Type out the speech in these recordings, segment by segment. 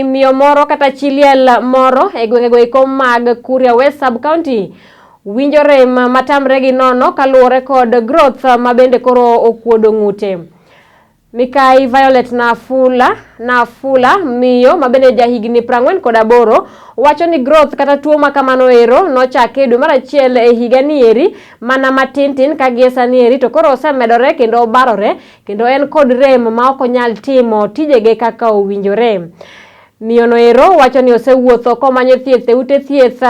Miyo moro kata chi liel moro e gwengego eko mag Kuria West Sub County winjo rem matamre gi nono kaluwore kod growth ma bende koro okuodo ng'ute. Mikai Violet Nafula, Nafula miyo ma bende jahigni 48 wacho ni growth kata tuo ma kamano ero nochake e dwe mar achiel e higa ni eri mana matin tin ka gie sani eri to koro osemedore kendo obarore kendo en kod rem ma ok onyal timo tijege kaka owinjore. Miyono ero wacho ni osewuotho komanyo thieth e ute thieth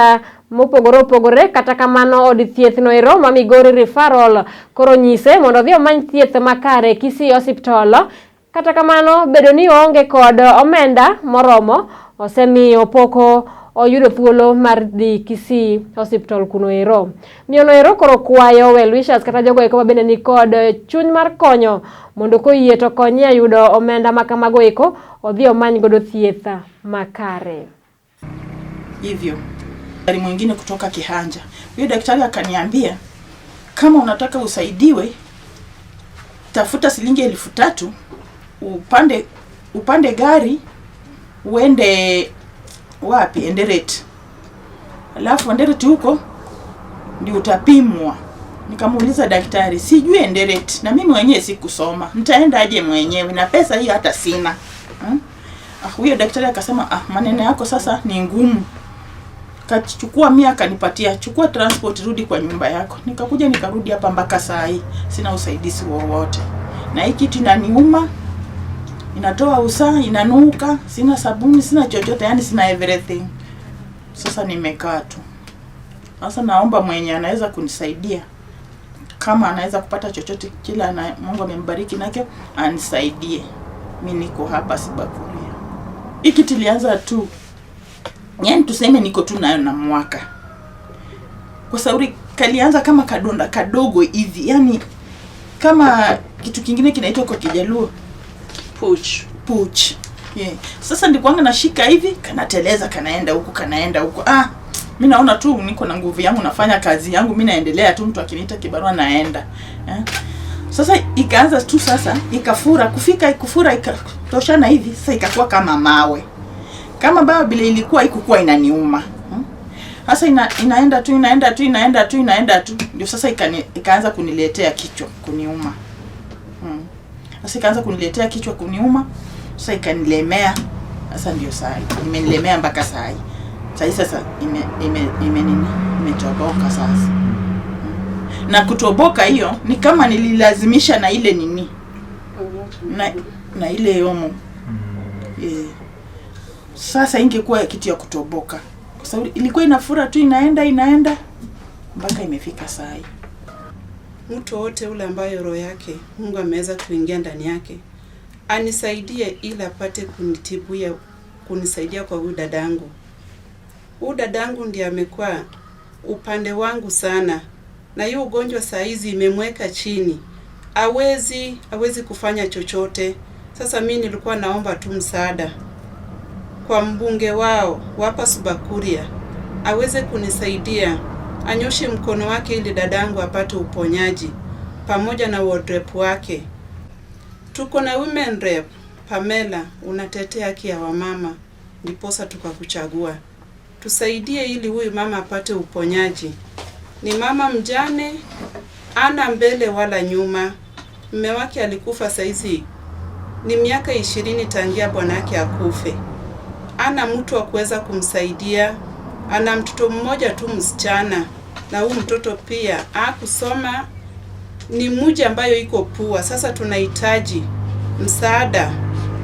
mopogore opogore kata kamano od thieth no ero ma Migori Referral koro nyise mondo odhi omany thieth makare Kisii Hospital. Kata kamano bedo ni oonge kod omenda moromo osemiyo pok oyudo thuolo mar dhi Kisii Hospital kuno ero. Miyono ero koro kwayo well wishers kata jogo eko mabende ni kod chuny mar konyo mondo koyie to konye yudo omenda ma kamago eko odhi omany godo thieth makare. Hivyo daktari mwingine kutoka Kihanja, huyo daktari akaniambia kama unataka usaidiwe, tafuta shilingi 3000 upande gari uende wapi, Eldoret, alafu Eldoret huko ndio utapimwa. Nikamuuliza daktari, sijui Eldoret na mimi mwenyewe sikusoma, nitaenda aje mwenyewe na pesa hiyo hata sina hmm? Ah, huyo daktari akasema ah, maneno yako sasa ni ngumu. Kachukua mia akanipatia, chukua transport rudi kwa nyumba yako. Nikakuja nikarudi hapa mpaka saa hii sina usaidizi wowote, na hii kitu inaniuma, inatoa usaha, inanuka, sina sabuni, sina chochote, yani sina everything. Sasa nimekaa tu. Sasa naomba mwenye anaweza kunisaidia, kama anaweza kupata chochote kila na Mungu amembariki nacho anisaidie. Mi niko hapa Sibakuria. Hii kitu ilianza tu, yani tuseme niko tu nayo na mwaka, kwa sababu kalianza kama kadonda kadogo hivi, yani kama kitu kingine kinaitwa kwa Kijaluo Puch. Puch. Yeah. Sasa ndikuanga nashika hivi kanateleza kanaenda huku kanaenda huku. Ah, mi naona tu niko na nguvu yangu nafanya kazi yangu, mi naendelea tu, mtu akiniita kibarua naenda. Yeah. Sasa ikaanza tu sasa ikafura kufika kufura ikatoshana hivi, sasa ikakuwa kama mawe. Kama mawe vile ilikuwa ikukuwa inaniuma. Sasa inaenda tu inaenda tu inaenda tu inaenda tu, ndio sasa ikaanza kuniletea kichwa kuniuma. Sasa ikaanza kuniletea kichwa kuniuma, sasa ikanilemea. Sasa ndio saa hii imenilemea mpaka saa hii. Saa hii sasa ime nini? Imetoboka sasa. Na kutoboka hiyo ni kama nililazimisha na ile nini? Na ile omo. Sasa ingekuwa kitu ya kutoboka. Kwa sababu ilikuwa inafura tu inaenda inaenda mpaka imefika saa hii. Mtu wote ule ambaye roho yake Mungu ameweza kuingia ndani yake anisaidie ili apate kunitibuia, kunisaidia kwa huyu dadangu. Huyu dadangu ndiye amekuwa upande wangu sana, na hiyo ugonjwa saa hizi imemweka chini, hawezi kufanya chochote. Sasa mimi nilikuwa naomba tu msaada kwa mbunge wao wapa Subakuria aweze kunisaidia, anyoshe mkono wake ili dadangu apate uponyaji pamoja na ward rep wake. Tuko na women rep Pamela, unatetea haki ya wamama, ndiposa tukakuchagua. Tusaidie ili huyu mama apate uponyaji. Ni mama mjane, ana mbele wala nyuma. Mume wake alikufa saizi ni miaka 20 tangia bwanake akufe. Ana mtu wa kuweza kumsaidia. Ana mtoto mmoja tu msichana, na huyu mtoto pia hakusoma, ni mmoja ambayo iko pua. Sasa tunahitaji msaada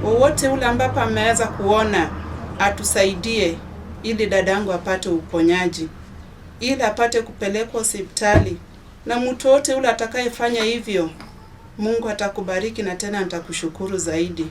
wowote ule ambapo ameweza kuona atusaidie ili dadangu apate uponyaji, ili apate kupelekwa hospitali. Na mtu wote ule atakayefanya hivyo, Mungu atakubariki na tena nitakushukuru zaidi.